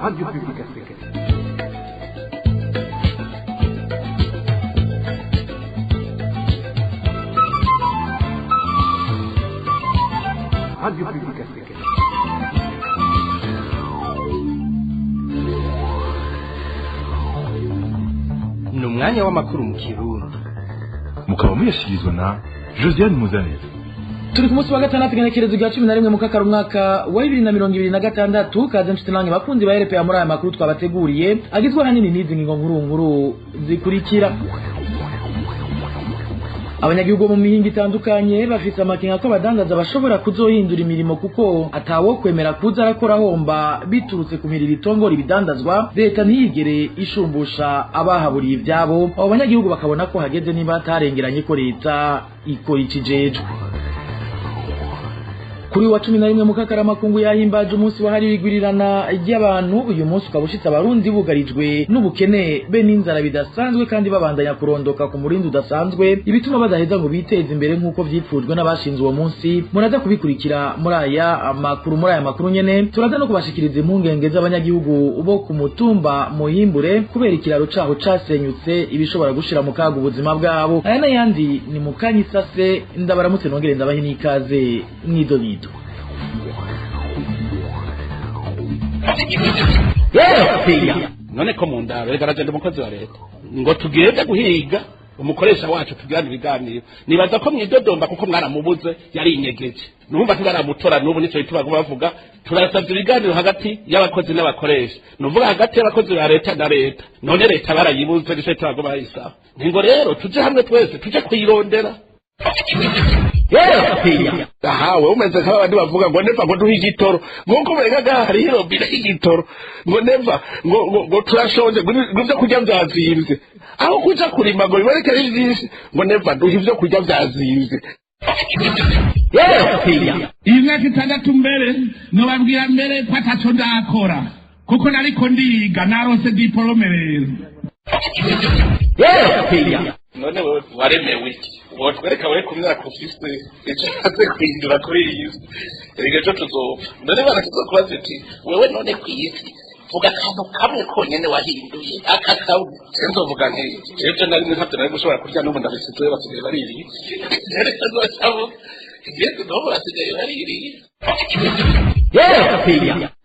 Radio Publique Africaine. Radio Publique Africaine. Ni umwanya w'amakuru mu Kirundi, mukaba muyashyikirizwa na Josiane Muzaneza. Turi ku munsi wa gatandatu, igenekerezo rya 11 mukakaro, umwaka wa 2026. Kaze nshuti nange bakunzi ba RPA muri aya makuru twabateguriye, agizwe ahanini n'izi ngingo nkuru nkuru zikurikira. Abanyagihugu mu mihingo itandukanye bafise amakenga ko abadandaza bashobora kuzohindura imirimo, kuko atawo kwemera kuza arakora homba biturutse ku miriro itongora ibidandazwa, leta ntiyigere ishumbusha abahaburiye ivyabo. Abo banyagihugu bakabona ko hageze, niba hatarengeranye, ko leta ikora ikijejwe. Kuri wa 11 mukakaramakungu yahimbaje umunsi wahariwe igwirirana ry'abantu. Uyu munsi ukaba ushitse abarundi bugarijwe n'ubukene be n'inzara bidasanzwe, kandi babandanya kurondoka ku murindi udasanzwe, ibituma badaheza ngo biteze imbere nk'uko vyipfujwe n'abashinze uwo munsi. Muraza kubikurikira muri aya makuru. Muri aya makuru nyene turaza no kubashikiriza impungenge z'abanyagihugu bo ku mutumba Muhimbure kubera ikiraro caho casenyutse, ibishobora gushira mu kaga ubuzima bwabo. Aya n'ayandi ni mu kanyisase. Ndabaramutse, nongere ndabahe n'ikaze mwidonido. None ko mu ndaro reka aragenda umukozi wa leta ngo tugende guhiga umukoresha wacu, tugirane ibiganiro. Nibaza ko mwidodomba kuko mwaramubuze, yarinyegeje, numva ntibaramutora n'ubu. Nico gituma bavuga turasavye ibiganiro hagati y'abakozi n'abakoresha, nuvuga hagati y'abakozi ba leta na leta. None leta barayibuze, nico gituma baguma bayisaba. Ningo rero tuje hamwe twese tuje kuyirondera. Ahawe umeze nk'abandi bavuga ngo neva ngo duhe igitoro, nk'uko umenga ngaha hariho irobine y'igitoro, ngo neva ngo turashonje, ngo ibyo kurya vyazimvye, aho kuja kurima ngo biboneke ari vyinshi, ngo neva duhe ibyo kurya vyazimvye. Iyi myaka 6 mbere nobabwira mbere ko ataco ndakora, kuko nariko ndiga, naronse diporome rero. None wewe waremewe iki? Wotwereka wewe ku myaka ufise icyo aze guhindura kuri iyi si? Erega ejo tuzopfa, none baratuzokubaza iti: "Wewe none ku isi vuga akantu kamwe konyene wahinduye, aka kamwe." Nzovuga nk'iyi ejo nari ntavyo nari gushobora kurya, n'ubu ndabisizeyo, basigaye baririye. Rero nzocavuga ibindi, n'ubu basigaye baririye.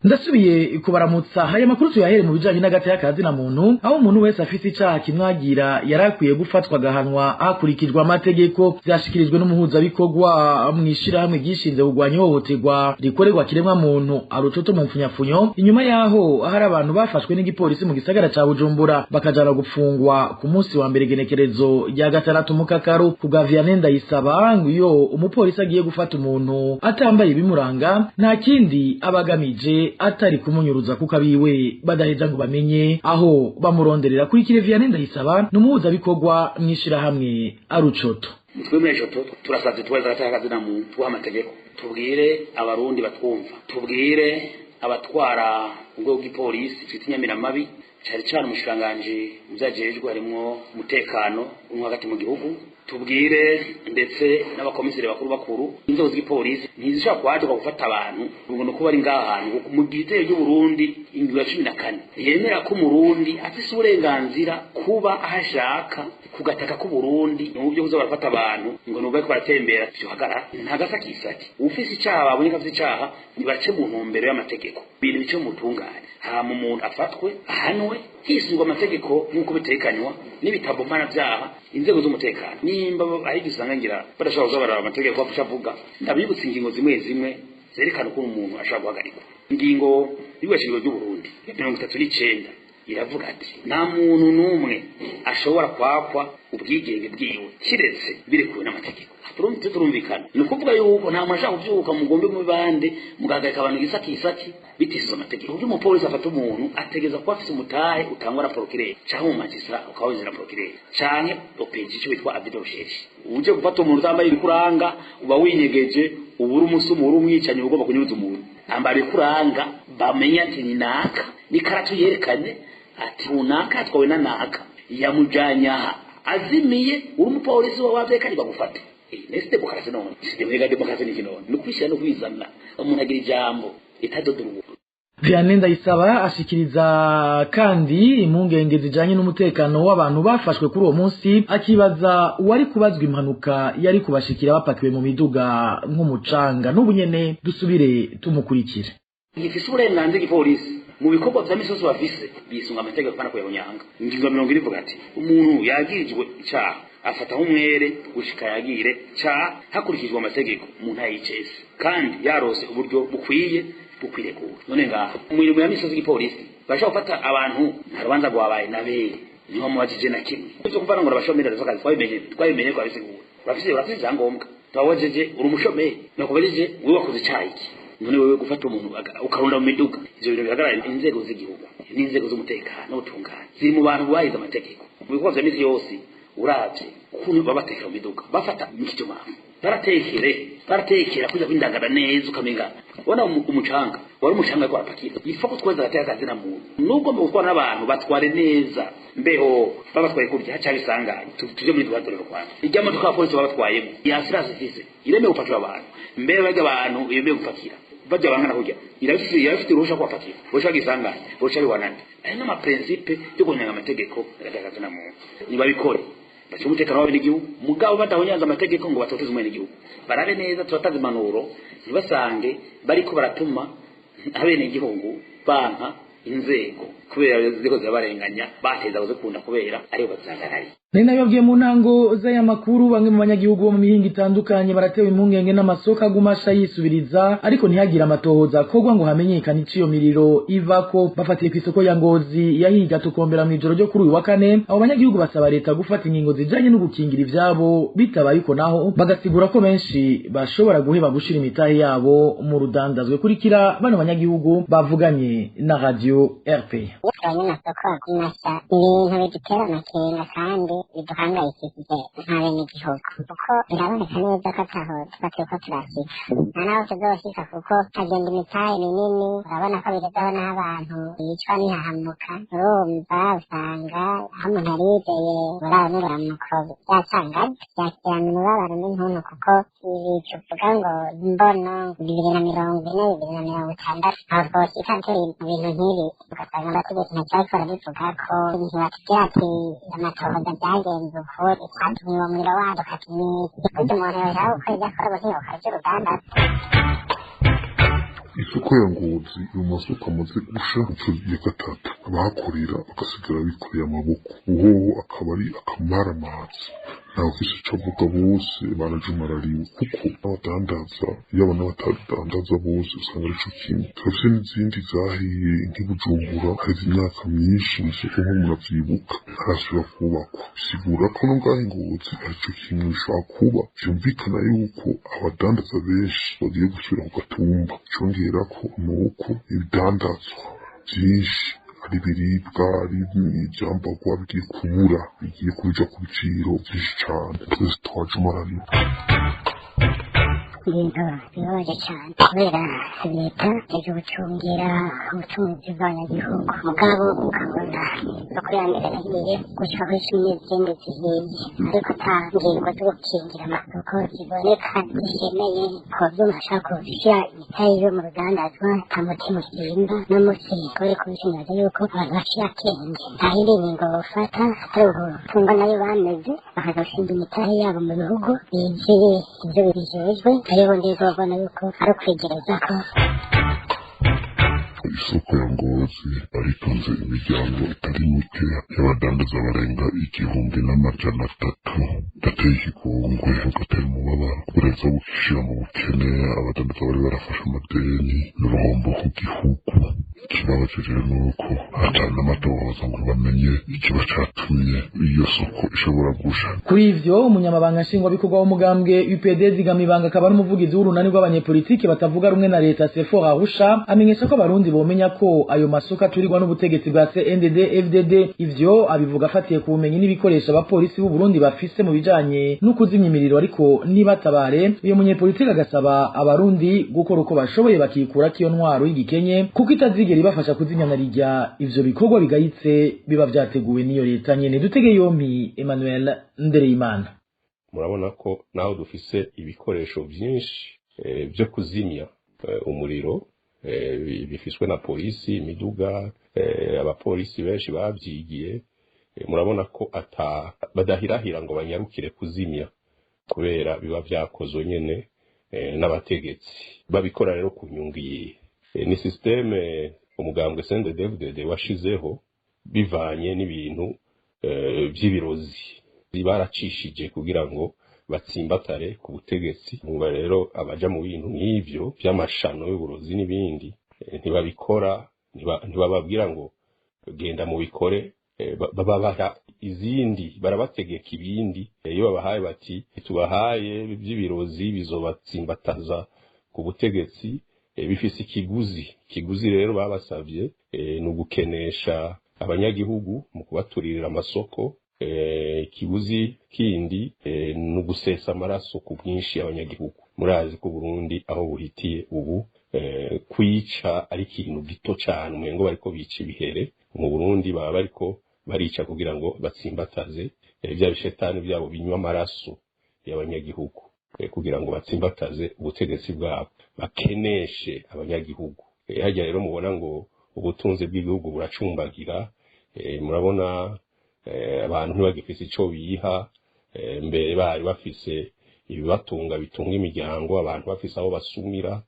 Ndasubiye kubaramutsa. Aya makuru tuyahere mu bijanye n'agateka kazina muntu, aho umuntu wese afise icaha kimwagira yari akwiye gufatwa agahanwa hakurikijwe amategeko. Vyashikirijwe n'umuhuzabikorwa mw'ishirahamwe ryishinze kurwanya ihohoterwa rikorerwa kiremwa muntu, Arucoto mu mfunyafunyo, inyuma yaho hari abantu bafashwe n'igipolisi mu gisagara ca Bujumbura bakajana gupfungwa ku munsi wa mbere, igenekerezo rya 6 mukakaru. Ku bwa Vianney Ndayisaba, ngo iyo umupolisi agiye gufata umuntu atambaye ibimuranga, nta kindi aba agamije atari kumunyuruza, kuko abiwe badaheza ngo bamenye aho bamuronderera. Kuri kire Vianney Ndayisaba ni umuhuzabikorwa mw'ishirahamwe Arucoto. Twemeye Joto, turasavye tuweza agateka kazina muntu, tuha amategeko, tubwire abarundi batwumva, tubwire abatwara urwego rw'ipolisi twita inyamiramabi, cyane cyane umushikiranganji muvyajejwe harimwo umutekano umwe hagati mu gihugu, tubwire ndetse n'abakomiseri bakuru bakuru. Inzego z'igipolisi ntizishobora kwaduka gufata abantu ngo nuko bari ngaha hantu. Mu gihe ry'u Burundi, ingingo ya 14 yemera ko umurundi afise uburenganzira kuba aho ashaka ku gataka k'u Burundi. Mu buryo kuza barafata abantu ngo nuko bariko baratembera, vyohagara nta gasakisaki. Ufise icaha, babonye ko afise icaha, nibace mu ntumbero y'amategeko, ibintu bice mu butungane, hama umuntu afatwe ahanwe hisungwa amategeko nk'uko bitekanywa n'ibitabo mpanavyaha. Inzego z'umutekano, nimba ari usanga ngira badashobora kuza baraba amategeko afasha avuga, ndabibutsa ingingo zimwe zimwe zerekana ukuntu umuntu ashobora guhagarikwa. Ingingo y'ibashingiro ry'u Burundi ya 39 iravuga ati: "Nta muntu n'umwe ashobora kwakwa ubwigenge bwiwe kiretse birekuwe n'amategeko." Turumvikana, ni ukuvuga yuko nta muntu ashaka kuvyuka mugombe mu bande mugahagarika abantu gisakisaki bitisize amategeko. Uburyo umupolisi afata umuntu, ategeza kuba afise umutahe utangwa na procureur canke mu magistrat ukawinjira na procureur canke OPJ, ico bitwa avis de recherche. Uje gufata umuntu utambaye ibikuranga, uba winyegeje, ubura umusumu, uri umwicanyi ugomba kunyuza umuntu. Ambara ibikuranga, bamenye ati ni naka, n'ikaratu yerekane ati runaka atwawe na naka, yamujanye aha azimiye. Uri umupolisi wawe wavyekanye, bagufate. Nese demokarasi none si demokarasi? Ni iki none? Ni ukwishyira no kwizana, umuntu agira ijambo itadodora. Vianney Ndayisaba ashikiriza kandi impungenge zijanye n'umutekano w'abantu bafashwe kuri uwo munsi, akibaza uwari kubazwa impanuka yari kubashikira bapakiwe mu miduga nk'umucanga. N'ubu nyene dusubire tumukurikire. Gifise uburenganzira igipolisi mu bikorwa vya misi yose bafise, bisunga amategeko pana kuyahonyanga. Ingingo ya 40 ivuga ati: umuntu yagirijwe icaha afata nk'umwere gushika yagire ca hakurikijwe amategeko mu ntara y'icese, kandi yarose uburyo bukwiye bukwirekura. None ngaha mu mirimo ya misi yose igipolisi bashobora gufata abantu nta rubanza rwabaye nabere, niho mubajije na kimwe ivyo kuvuga ngo abashomeri akazi. Twabimenye twabisigura, urafise ivyangombwa. Twabajeje uri umushomeri, nakubajije wewe wakoze icaha iki? None wewe gufata umuntu ukarunda mu miduga, ivyo bintu bihagarara. Inzego z'igihugu n'inzego z'umutekano n'ubutungane ziri mu bantu bubahiriza amategeko mu bikorwa vya misi yose. Uravye ukuntu babatekera mu miduga, bafata mikijumama, baratekera kuja kwindagara neza, ukamenga ubona umucanga wari umucanga ariko barapakira. Ifa ko tweza agateka kazina muntu, nubwo mu gutwara n'abantu batware neza, mbeho babatwaye kurya haca bisanganye. Tuje muri duhadorero kwanza ijya modoka abapolisi babatwayemo yasirasi ifise iremewe gupakira abantu, mbere barya abantu yemewe gupakira bajya bangana kurya, irabifite uruhusha kubapakira, uruhusha rw'isanganya, uruhusha rw'wanande. Ayo ni amaprincipe yo kunyanga amategeko agateka kazina muntu. Nibabikore baca umutekano w'abenegihugu, mugabo badahonyanza amategeko ngo batoteze umwenegihugu. Barabe neza, turataza impanuro, ntibasange bariko baratuma abenegihugu banka inzego kubera ziriko zirabarenganya, bateza kuzikunda kubera aribo bazihagarariye. Nari nabibabwiye mu ntango z'aya makuru, bamwe mu banyagihugu bo mu mihingo itandukanye baratewe impungenge n'amasoko aguma asha yisubiriza, ariko ntihagire amatohoza akorwa ngo hamenyekane ico iyo miriro ivako. Bafatiye ku isoko ya Ngozi yahiga tukombera mu ijoro ryo kuri uyu wa kane, abo banyagihugu basaba leta gufata ingingo zijanye no gukingira ivyabo. Bitabaye uko naho, bagasigura ko benshi bashobora guheba gushira imitahe yabo mu rudandazwe. Kurikira bano banyagihugu bavuganye na Radio RPA. Iyo tubonye amasoko aguma asha, ibintu bidutera amakenga kandi biduhangayikishije nk'abenegihugu, kuko biraboneka neza ko ataho tuba turiko turashika, nta naho tuzoshika, kuko hagenda imitahe minini. Urabona ko bigezeho n'abantu bicwa n'ihahamuka. Urumva usanga aho umuntu yari yizeye uburaro n'uburamuko byacangaje, byakirana umubabaro n'intuntu, kuko ibi tuvuga ngo imbono 2040, 2060, aho twoshika turi mu bintu nk'ibi, ugasanga abategetsi ntacyo bariko barabivuga ko ntibatubwira ati amatohoza byagenze uku, icyatumye uwo muriro waduka ni iki. Burya umuntu yoshaka gukora ibyo akora, ubu ntiyokora iby'uruganda. Isoko ya Ngozi iri mu masoko amaze gusha inshuro ya gatatu, abahakorera bagasigara bikoreye amaboko. Uhoho akaba ari akamaramaza, ntawe ufise ico avuga, bose barajumarariwe, kuko n'abadandaza yaba n'abatadandaza bose usanga arico kimwe. Turafise n'izindi zahiye nk'i Bujumbura, haheze imyaka myinshi mw'isoko nko muravyibuka ntarasubira kubakwa. Bisigura ko no ngaha i Ngozi arico kimwe bishobora kuba. Vyumvikana yuko abadandaza benshi bagiye gusubira ku gatumba. Icongerako nuko ibidandazwa vyinshi, ari ibiribwa, ari ivyambarwa, bigiye kubura, bigiye kuja ku biciro vyinshi cane. Twese twajumarariwe. Ibintu bibabaje cyane, kubera leta ije gucungira ubutunzi bw'abanyagihugu, mugabo ukabona isoko ya mbere yahiye gushika kuri 19 zihiye, ariko ata ngingo zo gukingira amasoko ziboneka zishemeye ku buryo umuntu ashobora gushyira imitahe yo mu rudandazwa ata mutima usimba. No munsi kubera kubishingaza yuko abantu baciye akenge, nta yindi ngingo bofata atari ugutunga nayo bameze, bakaza gushinga imitahe yabo mu bihugu bizi ibyo bijejwe, nayo ubundi bizobona yuko ari ukwegereza ko Isoko ya Ngozi aritunze imiryango itari mike y'abadandaza barenga 1300. Gateye ikigongwe, gateye umubabaro, kurenza gukishira mu bukene abadandaza bari barafashe amadeni n'uruhombo ku gihugu. Ikibabaje rero nuko ata n'amatohoza ngo bamenye ikiba catumye iyo soko ishobora gusha. Kuri ivyo, umunyamabanga nshingwabikorwa w'umugambwe UPD Zigamibanga, akaba n'umuvugizi w'urunani rw'abanyepolitiki batavuga rumwe na leta Sephora Arusha, amenyesha ko abarundi bomenya ko ayo masoko aturirwa n'ubutegetsi bwa CNDD FDD. Ivyo abivuga afatiye ku bumenyi n'ibikoresho abapolisi b'u Burundi bafise mu bijanye no kuzimya imiriro, ariko nibatabare. Uyo munyepolitiki agasaba abarundi gukora uko bashoboye bakikura iyo ntwaro y'igikenye, kuko itazigera ibafasha kuzimya na rirya ivyo bikorwa bigayitse biba vyateguwe n'iyo leta nyene. Dutege yompi Emmanuel Ndereyimana. Murabona ko naho dufise ibikoresho byinshi byo kuzimya umuriro. bifiswe na polisi, imiduga, abapolisi benshi bavyigiye. Murabona ko ata badahirahira ngo banyarukire kuzimya, kubera biba vyakozwe nyene n'abategetsi. Babikora rero ku nyungu yihe? Ni système umugambwe CNDD-FDD washizeho bivanye n'ibintu vy'ibirozi baracishije kugira ngo batsimbatare ku butegetsi. Muba rero abaja mu bintu nk'ivyo vy'amashano y'uburozi n'ibindi, ntibabikora, ntibababwira ngo genda mubikore, bababaha izindi, barabategeka ibindi. Iyo babahaye bati tubahaye by'ibirozi bizobatsimbataza ku butegetsi, bifise ikiguzi. Ikiguzi rero babasavye ni ugukenesha abanyagihugu mu kubaturirira amasoko. Ikiguzi kindi ni ugusesa amaraso ku bwinshi y'abanyagihugu. Murazi ko Burundi aho buhitiye ubu, kwica ari ikintu gito cyane, umengo bariko bica ibihere. Mu Burundi baba bariko barica kugira ngo batsimbataze bya bishetani byabo binywa amaraso y'abanyagihugu, kugira ngo batsimbataze ubutegetsi bwabo, bakeneshe abanyagihugu. Hajya rero mubona ngo ubutunzi bw'igihugu buracumbagira, murabona abantu ntibagifise ico biha. Mbere bari bafise ibibatunga bitunga imiryango, abantu bafise aho basumira.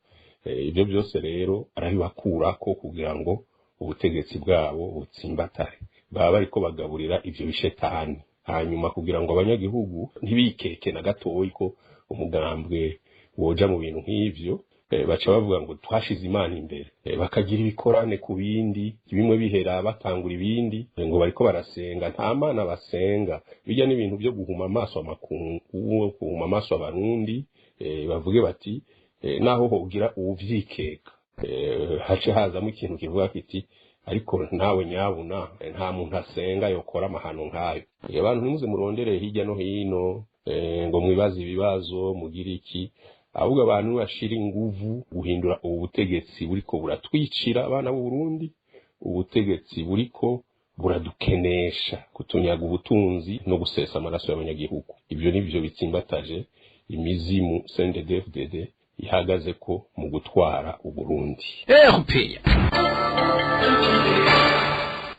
Ibyo byose rero arabibakurako kugira ngo ubutegetsi bwabo butsimbatare. Baba bariko bagaburira ivyo bishetani, hanyuma kugira ngo abanyagihugu ntibikeke na gatoyi ko umugambwe woja mu bintu nk'ivyo, baca bavuga ngo twashize Imana imbere, bakagira ibikorane ku bindi, bimwe bihera batangura ibindi, ngo bariko barasenga. Nta mana basenga, bijya n'ibintu byo guhuma amaso amakungu, guhuma amaso abarundi. Bavuge bati naho hogira uwuvyikeka, hace hazamo ikintu kivuga kiti ariko nawe nyabuna nta muntu asenga yokora amahano nkayo. Abantu ntimuze murondere hirya no hino ngo mwibaze ibibazo mugire iki, ahubwo abantu bashira inguvu guhindura ubu butegetsi buriko buratwicira abana b'u Burundi, ubutegetsi buriko buradukenesha, kutunyaga ubutunzi no gusesa amaraso y'abanyagihugu. Ibyo nivyo bitsimbataje imizimu CNDD-FDD ihagaze ko mu gutwara Uburundi.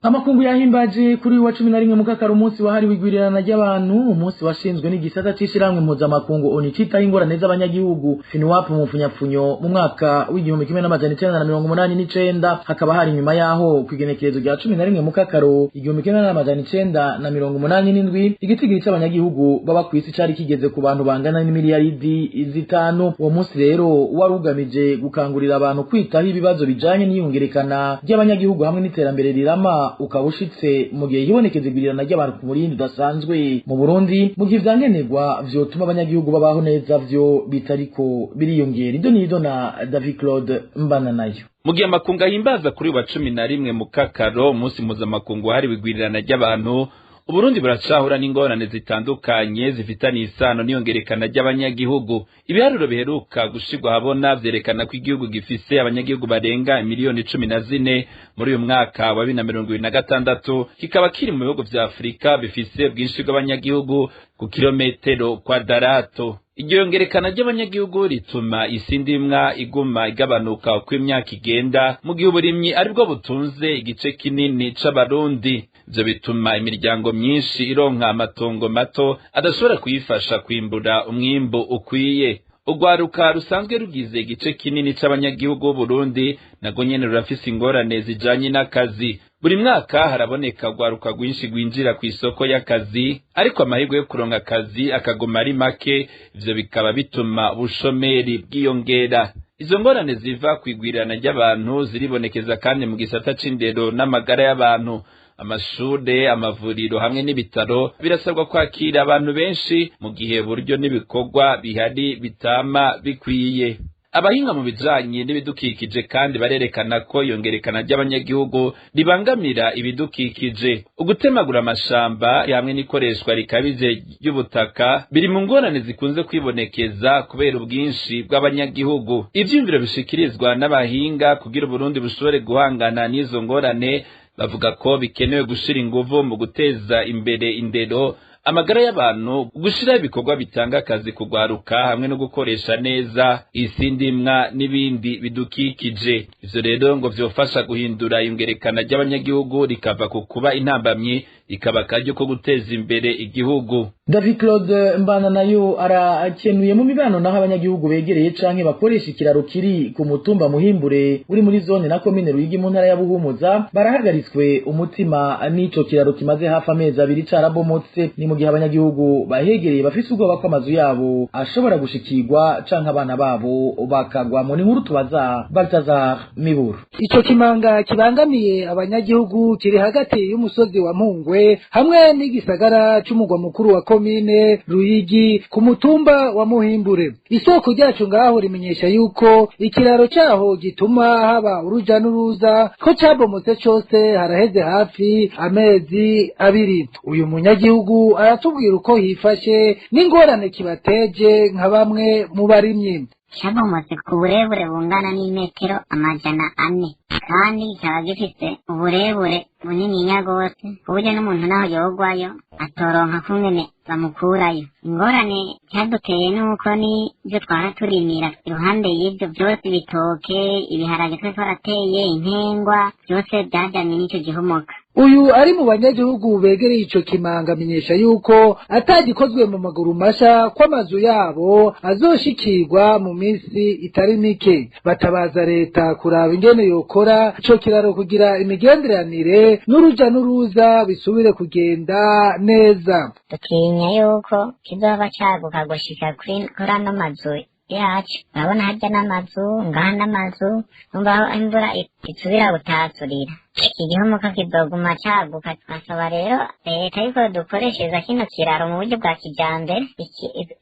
Amakungu yahimbaje kuri wa 11 mukakaro umunsi wahariwe igwirirana ry'abantu, umunsi washinzwe n'igisata c'ishirahamwe mpuzamakungu ONU citaho ingorane z'abanyagihugu FINUAP mu mfunyapfunyo mu mwaka w'1989. Hakaba hari nyuma yaho kwigenekerezo rya 11 mukakaro 1987 igitigiri c'abanyagihugu baba kw'isi cari kigeze ku bantu bangana n'imiliyaridi 5. Uwo munsi rero wari ugamije gukangurira abantu kwitaho ibibazo bijanye n'iyongerekana ry'abanyagihugu hamwe n'iterambere rirama, ukaba ushitse mu gihe hibonekeza igwirirana ry'abantu ku murindi udasanzwe mu Burundi, mu gihe ivyankenerwa vyotuma abanyagihugu babaho neza vyo bitariko biriyongera. Ibyo ni na David Claude Mbananayo. Mu gihe amakungu ahimbaza kuri wa 11 mukakaro umunsi mpuzamakungu wahariwe igwirirana ry'abantu, Uburundi buracahura n'ingorane zitandukanye zifitanye isano n'iyongerekana ry'abanyagihugu. Ibiharuro biheruka gushirwa habona vyerekana ko igihugu gifise abanyagihugu barenga miliyoni 14 muri uyu mwaka wa 2026, kikaba kiri mu bihugu vya Afrika bifise bwinshi bw'abanyagihugu ku kilometero kwadarato. Iryo yongerekana ry'abanyagihugu rituma isi ndimwa iguma igabanuka uko imyaka igenda, mu gihe uburimyi aribwo butunze igice kinini c'abarundi. Ivyo bituma imiryango myinshi ironka amatongo mato adashobora kuyifasha kwimbura umwimbu ukwiye. Urwaruka rusanzwe rugize igice kinini c'abanyagihugu b'Uburundi nago nyene rurafise ingorane zijanye n'akazi. Buri mwaka haraboneka urwaruka rwinshi rwinjira ku isoko y'akazi, ariko amahirwe yo kuronka akazi akaguma ari make. Ivyo bikaba bituma ubushomeri bwiyongera. Izo ngorane ziva kwigwirirana ry'abantu ziribonekeza kandi mu gisata c'indero n'amagara y'abantu. Amashure, amavuriro hamwe n'ibitaro birasabwa kwakira abantu benshi mu gihe buryo n'ibikorwa bihari bitama bikwiye. Abahinga mu bijanye n'ibidukikije kandi barerekana ko yongerekana ry'abanyagihugu ribangamira ibidukikije. Ugutemagura amashamba hamwe n'ikoreshwa rikabije ry'ubutaka biri mu ngorane zikunze kwibonekeza kubera ubwinshi bw'abanyagihugu. Ivyiyumviro bishikirizwa n'abahinga kugira Uburundi bushobore guhangana n'izo ngorane, bavuga ko bikenewe gushira inguvu mu guteza imbere indero, Amagara y'abantu, gushiraho ibikorwa bitanga akazi kugwaruka, hamwe no gukoresha neza isi ndimwa n'ibindi bidukikije. Ivyo rero ngo vyofasha guhindura iyongerekana ry'abanyagihugu rikava ku kuba intambamyi ikaba akaryo ko guteza imbere igihugu. David Claude Mbana nayo arakenuye. Mu mibano naho, abanyagihugu begereye canke bakoresha ikiraro kiri ku mutumba Muhimbure uri muri zone na komine Ruyigi mu ntara ya Buhumuza barahagaritswe umutima n'ico kiraro kimaze hafi amezi 2 carabomotse. Ni mu gihe abanyagihugu bahegereye bafise ubwoba ko amazu yabo ashobora gushikirwa canke abana babo bakagwamo. Ni nkuru tubaza Baltazar Miburu. Ico kimanga kibangamiye abanyagihugu kiri hagati y'umusozi wa Mpungwe hamwe n'igisagara c'umugwa mukuru wa komine Ruyigi ku mutumba wa Muhimbure. Isoko ryacu ngaho rimenyesha yuko ikiraro cyaho gituma haba uruja n'uruza ko cabomotse cose haraheze hafi amezi 2. Uyu munyagihugu aratubwira uko hifashe n'ingorane kibateje nka bamwe mu barimyi. Cabomotse ku burebure bungana n'imetero 400, kandi kikaba gifise uburebure bunininya gose ku buryo n'umuntu naho yogwayo atoronka kungene bamukurayo. Ingorane cyaduteye nuko n'ivyo twara turimira iruhande y'ivyo vyose, ibitoke, ibiharage twari twarateye, intengwa, byose vyajanye n'ico gihomoka. Uyu ari mu banyagihugu begereye ico kimanga amenyesha yuko atagikozwe mu maguru masha ko amazu yabo azoshikirwa mu minsi itari mike. Batabaza leta kuraba ingene yokora ico kiraro kugira imigenderanire n'uruja n'uruza bisubire kugenda neza. Dutinya yuko kizoba caguka gushika kuri ano mazu yacu. Urabona harya n'amazu ngaha n'amazu, numva aho imvura isubira gutasurira iki gihomoka kizoguma caguka. Twasaba rero leta yuko dukoreshereza kino kiraro mu buryo bwa kijambere,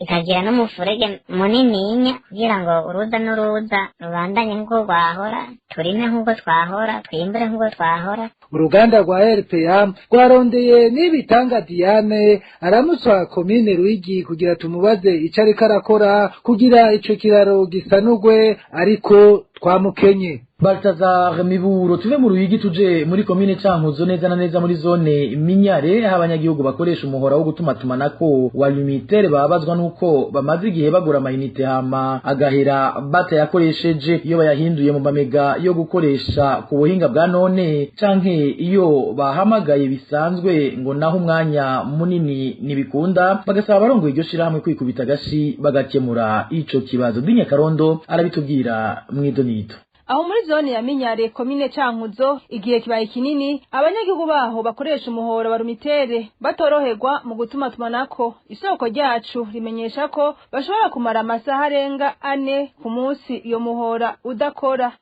ikagira n'umufurege munininya kugira ngo uruza n'uruza rubandanye nk'uko rwahora, turime nk'uko twahora, twimbure nk'uko twahora. Uruganda rwa RPA rwarondeye n'ibitanga Diane aramuswa komine Ruyigi kugira tumubaze ico ariko arakora kugira ico kiraro gisanurwe, ariko twamukenye. Baltazar Miburo. Tuve mu Ruyigi tuje muri komine Cankuzo, neza na neza muri zone Minyare, aho abanyagihugu bakoresha umuhora wo gutumatumanako wa Lumitel babazwa nuko bamaze igihe bagura amayinite hama agahera batayakoresheje iyo bayahinduye mu mamega yo gukoresha ku buhinga bwa none canke iyo bahamagaye bisanzwe, ngo naho umwanya munini ntibikunda. Bagasaba abarongoye iryo shirahamwe kwikubita agashi bagakemura ico kibazo. Dinye Karondo arabitubwira mwidonito. Aho muri zone ya Minyare, komine Cankuzo, igihe kibaye kinini abanyagihugu baho bakoresha umuhoro wa Lumitere batoroherwa mu gutuma tumanako. Isoko ryacu rimenyesha ko bashobora kumara amasaha arenga 4 ku munsi iyo muhora udakora.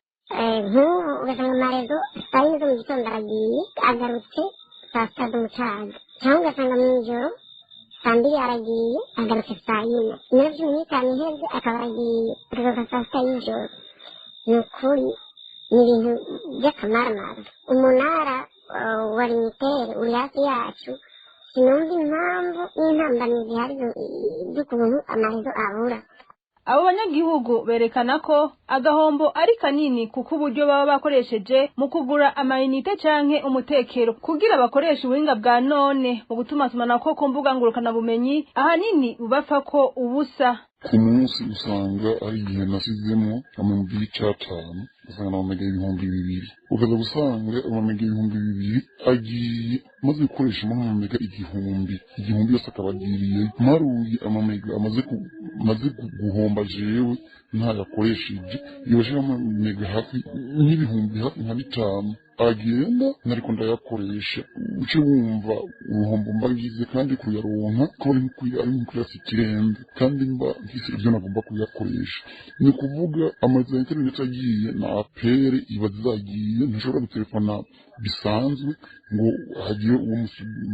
Nk'ubu ugasanga amarezo saa yine zo mu gitondo aragiye agarutse saa sita z'umutaga, cyangwa ugasanga mw'ijoro saa 2 aragiye agarutse saa 4, iminota 15 iheze akaba aragiye akagaruka saa 6 y'ijoro. Ni ukuri ni ibintu by'akamaramaza. Umunara wa Lumitel uri hafi yacu, sinumva impamvu n'intambamyi zihari z'ukuntu amarezo abura. Abo banyagihugu berekana ko agahombo ari kanini kuko uburyo baba bakoresheje mu kugura amayinite canke umutekero kugira bakoreshe ubuhinga bwa none mu gutuma tumanako ku mbuga ngurukanabumenyi ahanini bubapfa ko ubusa. Ku munsi usanga ari igihe nasizemo 250, ugasanga amamega 2000, ukaza gusanga amamega 2000 agiye maze gukoresha amamega 1000, 1000 yose akaba agiriye maruye amamega amaze guhomba jewe ntayakoresheje. Iyo bashira amamega hafi n'ibihumbi hafi nka 5 agenda nariko ndayakoresha, uce wumva uruhombo mba ngize, kandi kuyaronka ko ari nk'ukuyasa ikirembe, kandi mba mfise ivyo nagomba kuyakoresha. Ni ukuvuga amazu ya interineti agiye na apere iba zagiye, ntashobora gutelefona bisanzwe ngo hagire uwo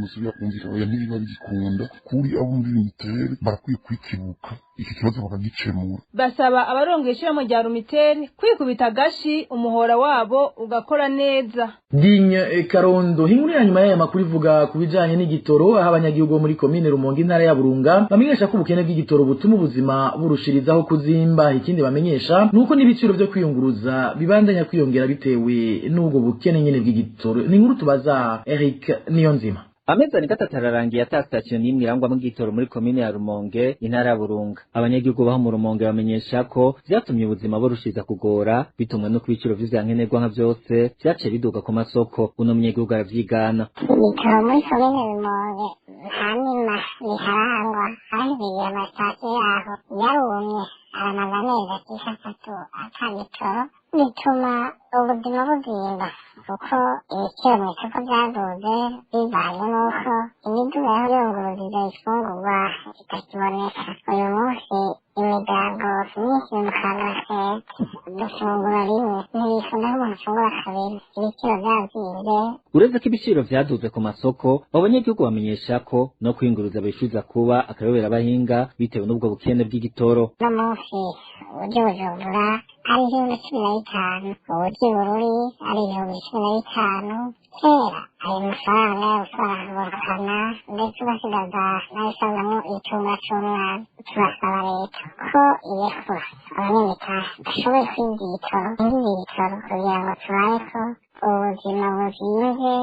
musubira kumvikana, oya ntibiba bigikunda. Kuri abo muri Lumitel barakwiye kwikibuka iki kibazo bakagikemura. Basaba abarongoye ishirahamwe rya Lumitel kwikubita agashi umuhora wabo ugakora neza. Dinye Karondo. Inkuru ya nyuma y'aya makuru ivuga ku bijanye n'igitoro, aho abanyagihugu bo muri komine Rumonge intara ya Burunga bamenyesha ko ubukene bw'igitoro butuma ubuzima burushirizaho kuzimba. Ikindi bamenyesha nuko n'ibiciro vyo kwiyunguruza bibandanya kwiyongera bitewe n'ubwo bukene nyene bw'igitoro. Ni inkuru tubaza Eric Niyonzima. Amezi ane gatatu ararangiye ata sitasiyo n'imwe irangwamwo igitoro muri komine ya Rumonge, intara ya Burunga. Abanyagihugu baho mu Rumonge bamenyesha ko vyatumye ubuzima burushiza kugora, bitumwe no ibiciro vy'ivyankenerwa nka vyose vyaciye biduga ku masoko. Uno munyagihugu aravyigana. Ibitoro muri komine Rumonge nta nima biharangwa, haheze amasitasiyo yaho yarumye, aramaze amezi ashika 3 ata gitoro, bituma ubuzima buzimba kuko ibiciro mw'isoko vyaduze bivanye n'uko imiduga yaho yunguruza ifungurwa itakiboneka. Uyu munsi imiryango myinshi mu kangaratete dufungura rimwe, ntibikunda ko umuntu afungura kabiri, ibiciro vyazimvye. Uretse ko ibiciro vyaduze ku masoko, abanyagihugu bamenyesha ko no kwiyunguruza bishuza kuba akayobera abahinga bitewe n'ubwo bukene bw'igitoro. Uno munsi uburyo Bujumbura ari 15,000, uburyo Bururi ari 15,000. Kera ayo mafaranga ushobora ndetse ugasigaza n'ayisabwamo icumba c'umwana. Turasaba leta ko irekura abanyamitahe bashoboye kwinjiza igitoro, binjize igitoro kugira ngo turabe ko ubuzima buzimvye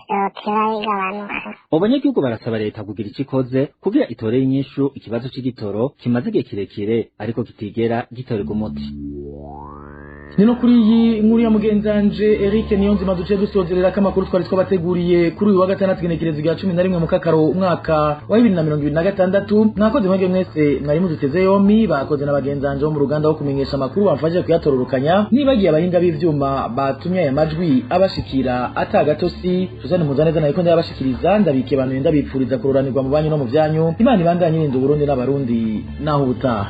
vyoteba bigabanuka. Abanyagihugu barasaba leta kugira ico ikoze kugira itorere inyishu ikibazo c'igitoro kimaze igihe kirekire ariko kitigera gitorerwa umuti. Nino kuri iyi nkuru ya mugenzanje Eric Niyonzima duce dusozerera ko amakuru twari twabateguriye kuri uyu wa gatandatu igenekerezo rya 11 mu kakaro umwaka wa 2026. Mwakoze mwebwe mwese mwari muduteze yompi, bakoze na bagenzanje bo mu ruganda wo kumenyesha amakuru bamfashije kuyatororokanya, nibagiye abahinga b'ivyuma batumye aya majwi abashikira atagatosi. Suzanne Muzaneza nariko ndabashikiriza, ndabike bantu ndabipfuriza kuroranirwa mu banyu no mu vyanyu. Imana ibandanye irinda Uburundi n'abarundi naho ubutaha.